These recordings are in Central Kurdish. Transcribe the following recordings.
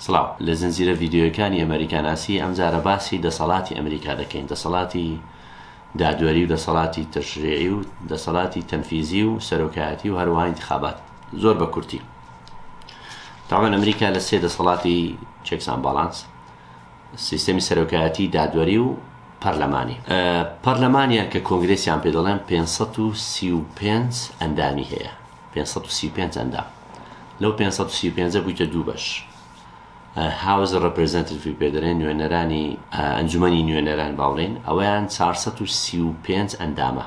سڵاو. لە زنجیرە ڤیدیۆیەکانی ئەمەریکاناسی ئەمجارە باسی دەسەڵاتی ئەمریکا دەکەین، دەسەڵاتی دادوەری و دەسەڵاتی تەشریعی و دەسەڵاتی تەنفیزی و سەرۆکایەتی و هەروەها ئینتخابات زۆر بە کورتی. تاوان ئەمریکا لە سێ دەسەڵاتی checks and balance سیستەمی سەرۆکایەتی دادوەری و پەرلەمانی. پەرلەمانیان کە کۆنگرێسیان پێ دەڵێن 535 ئەندامی هەیە. 535 ئەندام لەو 535 بوویتە دوو بەش House Representative ی پێ دەرێن نوێنەرانی ئەنجومەنی نوێنەران با بڵێین ئەوەیان 435 ئەندامە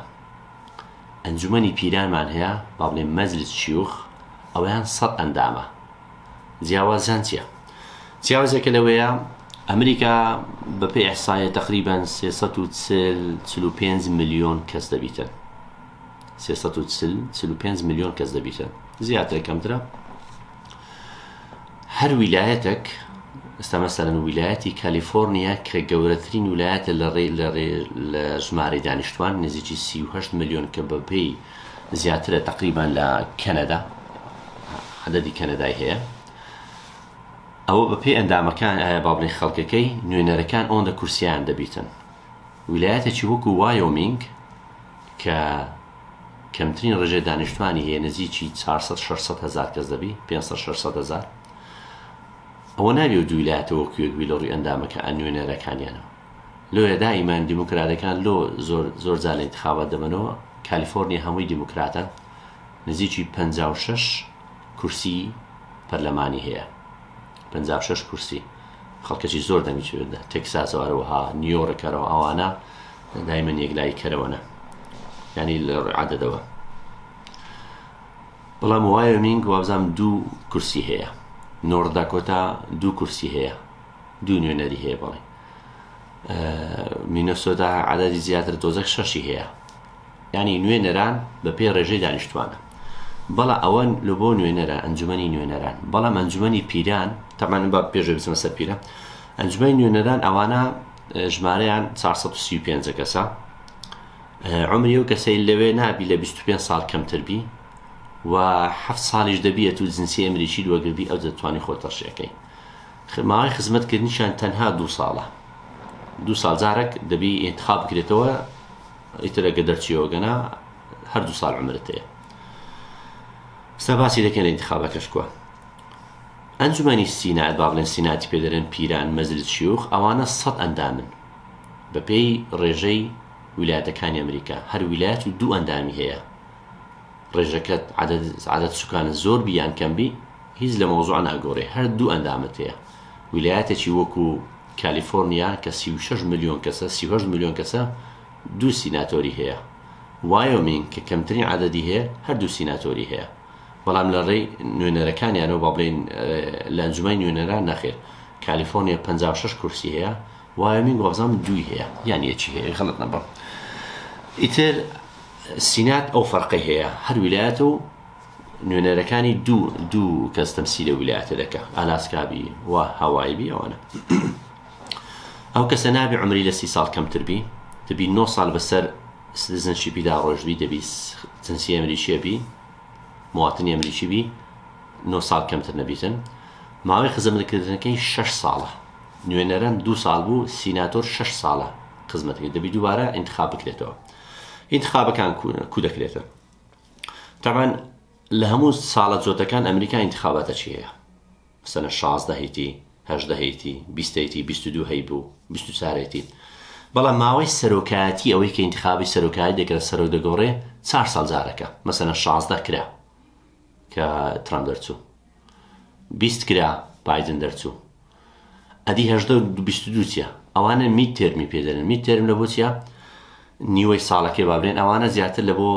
ئەنجومەنی پیرانمان هەیە با بڵێن مەجلس شیوخ ئەوەیان 100 ئەندامە جیاوازیان چییە؟ جیاوازەکە لەوەیە ئەمریکا بەپێی ئەحسایە تقریبا 345 ملیۆن کەس دەبیتن 340 45 ملیۆن کەس دەبیتن زیاترە کەمترە هەر ویلایەتێک ئێستا مەسەلەن ویلایەتی کالیفۆرنیا کە گەورەترین ویلایەتە لە ڕێ لە ڕێ لە ژمارەی دانیشتوان نزیکی 38 ملیۆن کە بەپێی زیاترە تقریبان لە کەنەدا عددی کەنەدای هەیە ئەوە بەپێی ئەندامەکان ئایا با بڵێن خەڵکەکەی نوێنەرەکان ئەوەندە کورسیان دەبیتن ویلایەتێکی وەکو وایۆمینگ کە کەمترین ڕێژەی دانیشتوانی هەیە نزیکی 400 600 هەزار کەس دەبی 500 600 هەزار ئەوە نابێ و دوو ویلایەتە وەکو یەک بی لە ڕووی ئەندامەکە نوێنەرەکانیانەوە لۆیە دائیمان دیموکراتەکان لۆ زۆر زۆر جار لە ئینتخابات دەبەنەوە کالیفۆرنیا هەمووی دیموکراتە نزیکی 56 کورسی پەرلەمانی هەیە 56 کورسی خەڵکەکی زۆر دەنگی چێدا تێکساس هەروەها نیویۆرک هەرەوە ئەوانە دایمەن یەکلایی کەرەوەنە یانی لە ڕووی عەدەدەوە بەڵام وایۆمینگ وابزانم دوو کورسی هەیە نۆرد داکۆتا دوو کورسی هەیە دوو نوێنەری هەیە بەڵێ مینۆسۆتا عددی زیاتر تۆزەک شەشی هەیە ینی نوێنەران بە پێی ڕێژەی دانیشتوانە بەڵا ئەوە لە بۆ نوێنەرە ئەنجومەنی نوێنەران بەڵام ئەنجومەنی پیران تەمان بە پێشێ بچمە سەر پیرە ئەنجومەنی نوێنەران ئەوانە ژمارەیان 435 کەسە عمری ئەو کەسەی لەوێ نابی لە 25 ساڵ کەمتر بی و هەفت ساڵیش دەبیەت و جنسی ئەمریکی دووەگربی ئەو دەتوانی خۆ تەرشیەکەی ماوەی خزمەتکردنیشان تەنها دوو ساڵە دوو ساڵ جارێک دەبی ئینتخاب بکرێتەوە ئیتر ئەگە دەرچیەوە گەنا هەر دوو ساڵ عمرت هەیە ستا باسی دەکەن لە ئینتخابەکەش کووە ئەنجومەنی سینات با بڵێن سیناتی پێ دەرێن پیران مەجلس شیوخ ئەوانە سەد ئەندامن بەپێی ڕێژەی ویلایەتەکانی ئەمریکا هەر ویلایەت و دوو ئەندامی هەیە ڕێژەکەت عدد عدد سوکانە زۆر بی یان کەم بی هیچ لە مەوزوع ناگۆڕێ هەر دوو ئەندامت هەیە ویلایەتێکی وەکو کالیفۆرنیا کە 36 ملیۆن کەسە 38 ملیۆن کەسە دوو سیناتۆری هەیە وایۆمینگ کە کەمترین عددی هەیە هەر دوو سیناتۆری هەیە بەڵام لە ڕێی نوێنەرەکانیانەوە با بڵێین لە ئەنجومەنی نوێنەران نەخێر کالیفۆرنیا 56 کورسی هەیە وایۆمینگ وابزانم دووی هەیە یان یەکی هەیە غەڵەت نەبم ئیتر سینات ئەو فەرقەی هەیە هەر ویلایەتە و نوێنەرەکانی دوو دوو کەس تەمسیلە ویلایەتە دەکە ئالاسکا بی و هاوای بی ئەوانە ئەو کەسە نابی عمری لە سی ساڵ کەمتر بی دەبی 9 ساڵ بەسەر citizenship یدا ڕۆژبی دەبی جنسی ئەمریکیە بی مواطنی ئەمریکی بی نۆ ساڵ کەمتر نەبیتن ماوەی خزمەتکردنەکەی شەش ساڵە نوێنەران دوو ساڵ بوو سیناتۆر شەش ساڵە خزمەتەکەی دەبی دووبارە ئینتخاب بکرێتەوە ئینتخابەکان کو دەکرێتن تاوان لە هەموو ساڵە جۆتەکان ئەمریکا ئینتخاباتە چی هەیە سەنە 16 هەیتی 18 هەیتی 20 هەیتی 22 هەیبوو 24 هەیتی بەڵام ماوەی سەرۆکایەتی ئەوەی کە ئینتخابی سەرۆکایەتی دەکرێت سەرۆک دەگۆڕێ چار ساڵ جارەکە مەسەلەن 16 کرا کە ترامپ دەرچوو 20 کرا بایدن دەرچوو ئەدی هەژدە و 22 چیە ئەوانە midterm ی پێ دەرن midterm لە بۆ چیە نیوەی ساڵەکەی با بڵێن ئەوانە زیاتر لە بۆ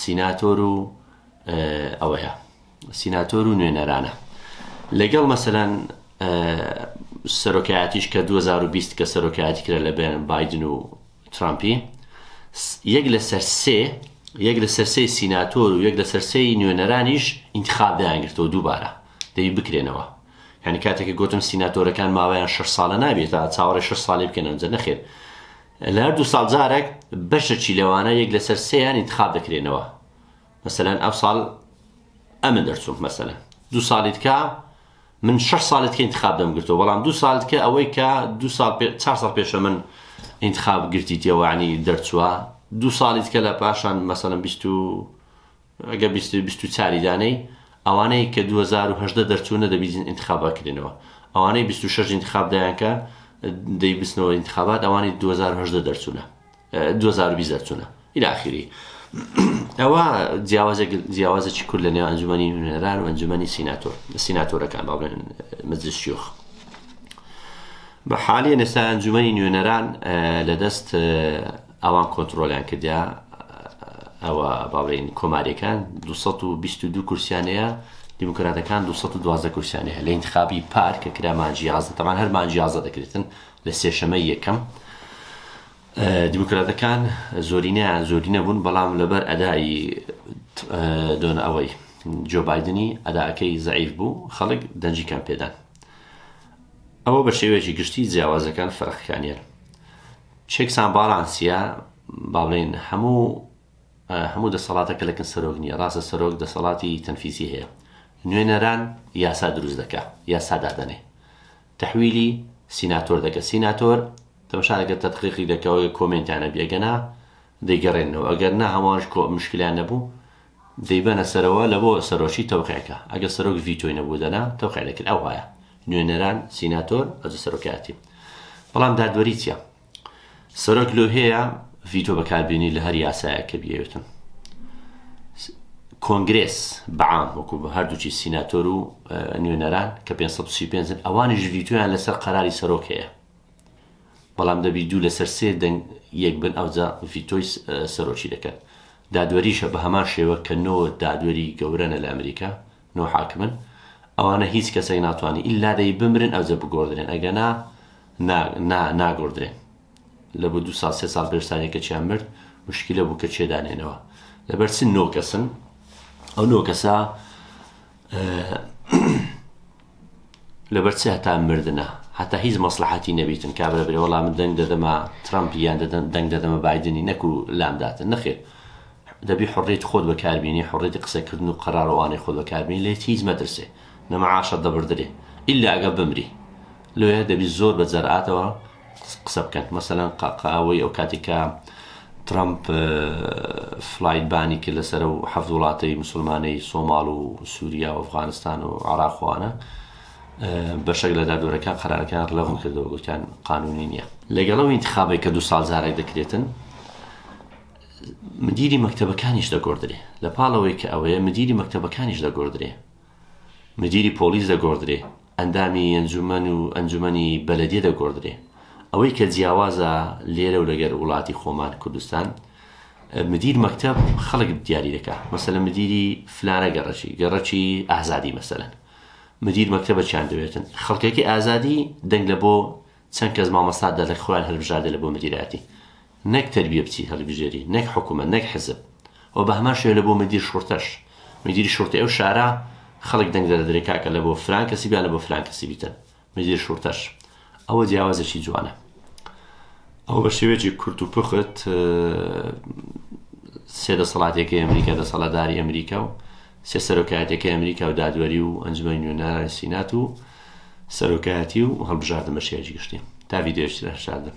سیناتۆر و ئەوەیە سیناتۆر و نوێنەرانە لەگەڵ مەسەلەن سەرۆکایەتیش کە 2020 کە سەرۆکایەتی کرا لە بێن بایدن و ترامپی یەک لەسەر سێ یەک لەسەر سێ سیناتۆر و یەک لەسەر سێی نوێنەرانیش ئینتخاب دایانگرتەوە دووبارە دەبی بکرێنەوە یعنی کاتێک کە گوتم سیناتۆرەکان ماوەیان شش ساڵە نابێت تا چاوەڕێ شش ساڵی بکەن ئەمجا نەخێر لە هەر دوو ساڵ جارێک بەشەکی لەوانە یەک لەسەر سێیان ئینتخاب دەکرێنەوە مەسەلەن ئەو ساڵ ئەمن دەرچووم مەسەلەن دوو ساڵی تکا. من شەش ساڵی تکە ئینتخاب دەمگرتەوە بەڵام دوو ساڵ تکە ئەوەی کە دوو ساڵ پێ چار ساڵ پێشە من ئینتخاب گرتیتەوە ینی دەرچووە دوو ساڵی تکە لە پاشان مەسەلەن بیست و ئەگە بیست و بیست و چاری دانەی ئەوانەی کە 2018 دەرچوونە دەبی ئینتخاب بکرێنەوە ئەوانەی 26 ئینتخاب دایانکە دەیبستنەوە ئینتخابات ئەوانەی 2018 دەرچوونە 2020 دەرچوونە إلى آخره ئەوە جیاوازێک جیاوازێکی کورد لە نێوان ئەنجومەنی نوێنەران و ئەنجومەنی سیناتۆر سیناتۆرەکان با بڵێن مجلس شیوخ بە حالیە ئێستا ئەنجومەنی نوێنەران لە دەست ئەوان کۆنترۆلیان کردیا ئەوە با بڵێین کۆماریەکان 222 کورسیان هەیە دیموکراتەکان 212 کورسیان هەیە لە انتخابی پار کە کرا مانجی 11 تەمان هەر مانجی 11 دەکرێتن لە سێشەمەی یەکەم دیموکراتەکان زۆرینەیان زۆرینە بوون بەڵام لەبەر ئەدای دۆنە ئەوەی جۆ بایدنی ئەداکەی زەعیف بوو خەڵک دەنجی کەم پێدان ئەوە بە شێوەیەکی گشتی جیاوازەکان فەرقەکانیان checks and balance ە با بڵێین هەموو هەموو دەسەڵاتەکە لەکن سەرۆک نییە ڕاستە سەرۆک دەسەڵاتی تەنفیزی هەیە نوێنەران یاسا دروست دەکا یاسا دادەنێ تحویلی سیناتۆر دەکە سیناتۆر تەمەشا دەکە تەدقیقی دەکەوە کۆمێنتیانە بێگەنا دەیگەڕێنەوە ئەگەر نا هەمووانش کۆ مشکلیان نەبوو دەیبەنە سەرەوە لە بۆ سەرۆکی تەوقیعکە ئەگەر سەرۆک ڤیتۆی نەبوو دەنا تەوقیع دەکرد ئەوهایە نوێنەران سیناتۆر ئەجە سەرۆکایەتی بەڵام دادوەری چیە سەرۆک لۆ هەیە ڤیتۆ بەکاربێنی لە هەر یاسایە کە بیەوێتن کۆنگرێس بەعام وەکو بە هەردووکی سیناتۆر و نوێنەران کە 535 ئەوانیش ڤیتۆیان لەسەر قەراری سەرۆک هەیە بەڵام دەبی دوو لەسەر سێ دەنگ یەک بن ئەوجا ڤیتۆی سەرۆکی دەکەن. دادوەریشە بە هەمان شێوە کە نۆ دادوەری گەورەنە لە ئەمریکا نۆ حاکمن ئەوانە هیچ کەسێک ناتوانانی ئیلا دەی بمرن ئەوجە بگۆڕدرێن ئەگەنا نا نا ناگۆڕدرێن لە بۆ دوو ساڵ سێ ساڵ پێش ساڵێکەکیان مرد مشکلە بوو کە چێ دانێنەوە لەبەر چ نۆ کەسن ئەو نۆ کەسە لەبەر چ هەتا مردنە هەتا هیچ مەسلحەتی نەبیتن کابرا برێ وەڵا من دەنگ دەدەمە ترەمپ یان دەنگ دەدەمە بایدنی نەکو لام داتن نەخێر دەبی حڕێت خۆت بەکاربینی حڕێتی قسەکردن و قەرار و ئەوانەی خۆت بەکاربینی لێت هیچ مەترسێ نە معاشت دەبردرێ ئیلا ئەگە بمری لۆیە دەبی زۆر بە جەرئاتەوە قسە بکەن مەسەلەن قاوەی ئەو کاتی کە ترامپ flight ban ی کرد لەسەر و حەفت وڵاتەی مسلمانەی سۆماڵ و سووریا و ئەفغانستان و عراقوانە بەشێک لە دادوەرەکان قەرارەکان لەغو کردەوە گوتیان قانونی نییە لەگەڵ ئەو ئینتخابێک کە دوو ساڵ جارێک دەکرێتن مدیری مەکتەبەکانیش دەگۆڕدرێ لە پاڵەوەی کە ئەوەیە مدیری مەکتەبەکانیش دەگۆڕدرێ مدیری پۆلیس دەگۆڕدرێ، ئەندامی ئەنجومەن و ئەنجومەنی بەلەدیە دەگۆڕدرێ. ئەوەی کە جیاوازە لێرە و لەگەر وڵاتی خۆمان کوردستان، مدیر مەکتەب خەڵک دیاری دەکا. مەسەلەن مدیری فلانە گەڕەکی، گەڕەکی ئازادی مەسەلەن. مدیر مەکتەبە چیان دەوێتن. خەڵکەکەی ئازادی دەنگ لە بۆ چەند کەس مامۆستا دەلە خۆیان هەلبژاردە لە بۆ مدیرایەتی. نەک تەربیە بچی هەڵیبژێری نەک حکومەت نەک حزب و بە هەمان شێوە لە بۆ مدیر شوڕتەش مدیری شوڕتەی ئەو شارە خەڵک دەنگ دەدرێ کاکە لە بۆ فلان کەسی بیان لە بۆ فلان کەسی بیتن مدیر شوڕتەش ئەوە جیاوازێکی جوانە ئەوە بە شێوەیەکی کورت و پوخت سێ دەسەڵاتێکی ئەمریکا دەسەڵاتداری ئەمریکا و سێ سەرۆکایەتەکەی ئەمریکا و دادوەری و ئەنجومەنی نوێنەرانی سینات و سەرۆکایەتی و هەڵبژاردن بە شێوەیەکی گشتی تا ڤیدیۆیەکی تر هەر شاد بن.